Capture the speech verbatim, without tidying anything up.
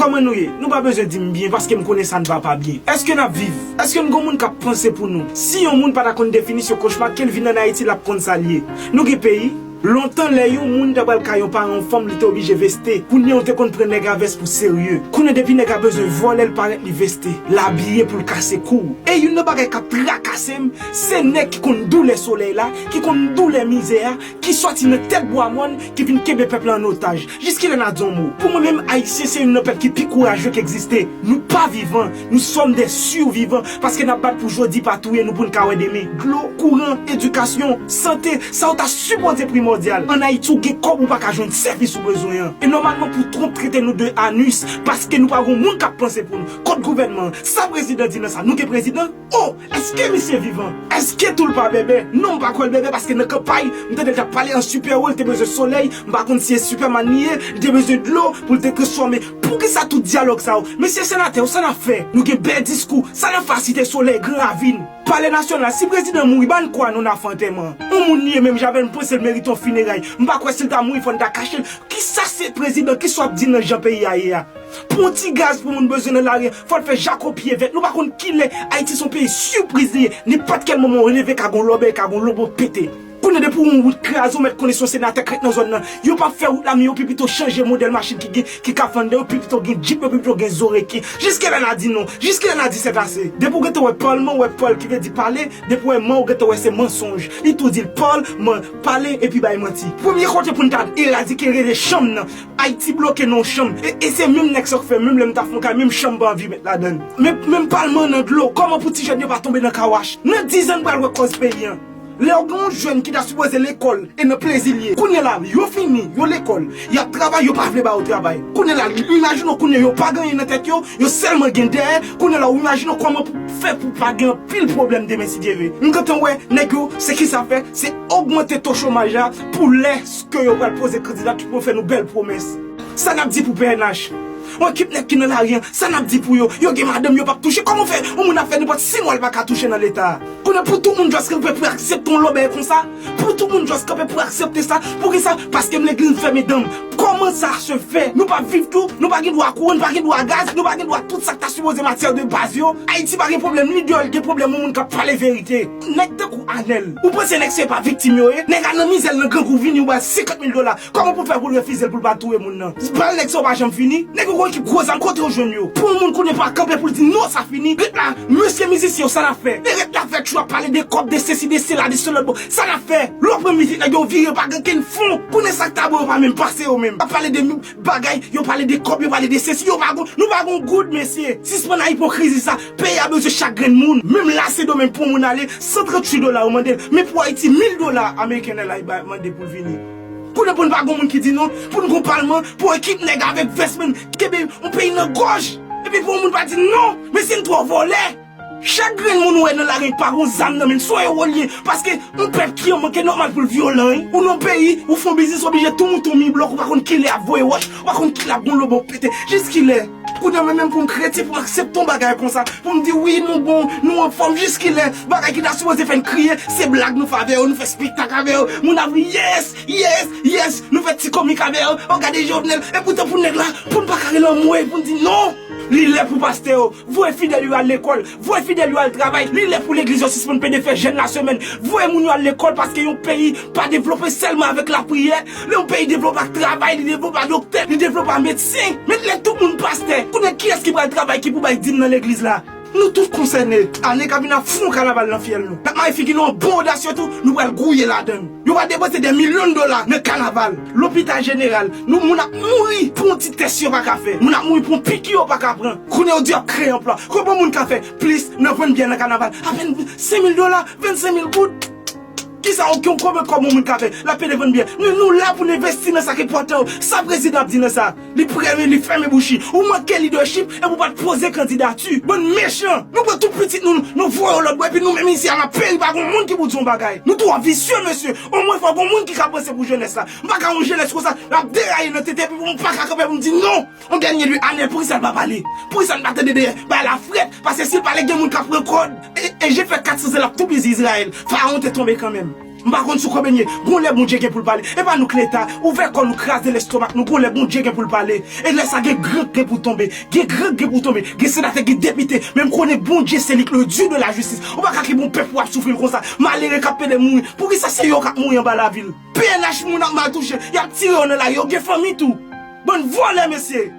Kòman nou ye? Nou pa bezwen di m byen paske m konnen sa n va pa byen. Èske n ap viv? Èske n gon moun k ap panse pou nou? Si yon moun pa ta konn definisyon kochma, ke l vin ann Ayiti, l ap konn sa l ye. Nou gen peyi? Lontan, lè yon moun ta pral kay yon paran yon fanm, li te oblije veste. Kounye a, ou te konn pran nèg a vès pou serye. Kounye a, depi nèg a bezwen vòlè, l parèt, li veste. L abiye pou l kase kou. E youn nan bagay k ap trakase m, se nèg ki konn doulè solèy la, ki konn doulè mizè a, ki sòti nan tèt bwa mòn, ki vin kenbe pèp la an otaj. Jiskilè n a di yon mo? Pou mwen menm, Ayisyen se youn nan pèp ki pi kouraje k egziste. Nou pa vivan, nous sommes des survivants, paske n ap bat pou jodi pa touye nou pou n ka wè demen. Dlo, kouran, edikasyon, sante, sa yo ta sipoze primòdyal. Ann Ayiti, ou gen kòb, ou pa ka jwenn sèvis ou bezwen an. E nòmalman, pou Trump trete nou de anus, paske nou pa gon moun k ap panse pou nou. Kot gouvènman an? Sa prezidan di nan sa? Nou gen prezidan? O, èske misye vivan? Èske tou l pa bèbè? Non, m pa kwè l bèbè, paske nan kanpay, m tande l t ap pale an sipè wo, l te bezwen solèy, m pa konn si se Superman li ye, li te bezwen dlo pou l te transfòme. Poukisa tout dyalòg sa yo? Mesye senatè yo, sa n ap fè? Nou gen bèl diskou, sa n ap fè a Site Solèy, Gran Ravin, Palè Nasyonal? Si prezidan mouri, ba n kwa nou n a fè antèman an. Yon moun li ye menm jan avè n, m panse l merite yon fineray. M pa kwè si l ta mouri, fò n ta kache l. Kisa se prezidan? Kisa w ap di nan jan peyi a ye a? Pou yon ti gaz pou moun bezwen nan lari, fò l fè jako pye vèt. Nou pa konn kilè. Ayiti se yon peyi sipriz li ye. Nenpòt kèl moman w leve, ka gon lòbèy, ka gon lobo pete. Kounye a, depi yon wout kraze, ou mèt konnen se yon senatè k ret nan zòn nan. Yo p ap fè wout la, men yo pi pito chanje modèl machin ki gen, ki ka fè anndan, yo pi pito gen djip, yo pi pito gen zo reken. Jiskilè n a di non? Jiskilè n a di sètase? Depi w gentan wè palman, w wè pal ki vle di pale, depi w wè man, ou gentan wè se mansonj. Li tou di l pal, man, pale, epi bay manti. Premye kote pou n ta eradike rele chanm nan. Ayiti bloke nan yon chanm. E, e se menm nèg sa k fè, menm lè m ta fè yon kay, menm chanm m pa anvi met ladan l. Men, menm palman nan dlo, kòman pou ti jèn yo pa tonbe nan kawach? Nan diz an, n pral wè kòz peyi an. Lè w gen yon jèn ki ta sipoze lekòl, e nan plezi l ye. Kounye a la, yo fini, yo lekòl, y ap travay, yo pa vle ba yo travay. Kounye a la, imajine w, kounye a yo pa gen anyen nan tèt yo, yo sèlman gen dèyè. Kounye a la, w imajine w kòman pou fè pou pa gen anpil pwoblèm demen, si Dye vle. M gentan wè nèg yo, se kisa fè, se ogmante to chomaj la pou lè ke yo pral poze kandidati pou yo fè nou bèl pwomès. Sa n ap di pou P N H? Yon ekip nèg ki nan lari an, sa n ap di pou yo? Yo gen madanm, yo p ap touche. Kòman fè yon moun ap fè nenpòt sis mwa, l pa ka touche nan Leta a? Kounye a, pou tout moun just kanpe pou aksepte yon lòbèy konsa? Pou tout moun just kanpe pou aksepte sa? Poukisa? Paske m legliz, m fèmen dan m. Comment ça se fait? Nou p ap viv tou? Nou pa gen dwa kouran, nou pa gen dwa gaz, nou pa gen dwa tout sa k ta sipoze matyè de baz yo? Ayiti pa gen pwoblèm lidè, l gen pwoblèm yon moun k ap pale verite. Nèg tankou Anèl, ou panse nèg se pa viktim yo ye? Nèg a nan mizè l, nan grangou, vini, ou ba l senkant mil dola. Kòman pou l fè pou l refize l, pou l pa touye moun nan? Bal nèg sa yo pa janm fini. Nèg yo gon ekip gwo zam, kote yo jwenn yo? Pou yon moun kounye a pa kanpe pou l di non, sa fini. Ret la, mesye mizisyen yo, sa n ap fè? Nèg ret la fè tchou, ap pale de kòb, de sesi, de sela, de se lòt bò. Sa n ap fè? Lè w pran mizik nèg yo vire, pa gen kenn fon. Kounye a sa k ta bon, yo pa menm pase yo menm. Ap pale de bagay, yo pale de kòb, yo pale de sesi, yo pa gon, nou pa gon goud, mesye. Sispann a ipokrizi sa. Peyi a bezwen chak grenn moun. Menm la, Sendomeng pou moun ale, san tranntuit dola yo mande l. Men pou Ayiti, mil dola American Airlines ba, mande pou l vini. Kounye a pou n pa gon moun ki di non, pou n gon palman, pou ekip nèg avèk vès, men kenbe yon peyi nan gòj. Epi pou yon moun pa di non, men si n twò vòlè. Chak grenn moun ou wè nan lari pa gon zam nan men l, se yon ewo l ye. Paske yon pèp ki an manke nòmal pou l vyolan, wi. Ou nan peyi, ou fè yon biznis, ou oblije tou mouton mi blòk, ou pa konn kilè y ap voye wòch, ou pa konn kilè y ap gon lobo pete. Jiskilè? Kounye a mwen menm pou m kretyen, pou m aksepte yon bagay konsa, pou m di wi, nou bon, nou anfòm, jiskilè? Bagay ki ta sipoze fè n kriye, se blag nou fè avè yo, nou fè spektak avè yo. Moun ap ri, yes, yes, yes, nou fè ti komik avè yo. O, gade Jovenel, e poutan pou nèg la, pou n pa ka rele anmwe, pou n di non. Li lè pou pastè yo voye fidèl yo al lekòl, voye fidèl yo al travay. Li lè pou legliz yo sispann pede fè jèn lasemèn. Voye moun yo al lekòl, paske yon peyi pa devlope sèlman avèk lapriyè. Lè yon peyi devlope ak travay, li devlope ak doktè, li devlope ak medsen. Men lè tout moun pastè, kounye a kiyès ki pral travay, ki pou bay dim nan legliz la? Nou tout konsène. Ane k ap vini ap fè yon kanaval nan fyèl nou. N ap maye figi nou an bon odasye tou, nou pral gouye ladan l. Yo pral depanse dè milyon dola nan kanaval. Lopital jeneral, nou moun ap mouri pou yon ti tès yo pa ka fè. Moun ap mouri pou yon piki yo pa ka pran. Kounye a yo di y ap kreye anplwa. Konbyen moun ka fè plis nan vann byè nan kanaval? Apèn senk mil dola, vennsenk mil goud. Kisa yon, yon konbyen kòb yon moun ka fè? L ap pede vann byè. Men nou la pou n envesti nan sa k enpòtan yo. Sa prezidan ap di nan sa? Li prè, men li fèmen bouch li. Ou manke lidèchip epi ou pa t poze kandidati. Bann mechan! Nou pran tout pitit nou, nou voye yo lòt bò, epi nou menm isi a n ap peri, pa gon moun ki pou di yon bagay. Nou twò visye, mesye. Omwen fò gon moun ki ka panse pou jenès la. M pa ka yon jenès konsa, l ap deraye nan tete, epi pou m pa ka kanpe pou m di non. Yon dènye lwi, Anèl, poukisa l pa pale? Poukisa n pa tande de bagay la frèt? Paske si l pale, gen moun k ap pran kòd. E, e Jefè kat san zen l ap toupizi Izrayèl. Farawon te tonbe kanmenm. M pa konn sou konbyen. Gon lè Bondye gen pou l pale. E pa nou k leta. Ouvè kò nou, kraze lestomak nou. Gon lè Bondye gen pou l pale. E lè sa gen gran k gen pou tonbe. Gen gran k gen pou tonbe. Gen senatè, gen depite. Men m konnen Bondye se li k le Dieu de la justice. Ou pa ka kenbe yon pèp pou ap soufri l konsa. Malere k ap pede mouri. Poukisa se yo k ap mouri anba lavi l? P N H moun ap mal touche. Y ap tire yo nan lari. Yo gen fanmi tou. Bann vòlè, mesye.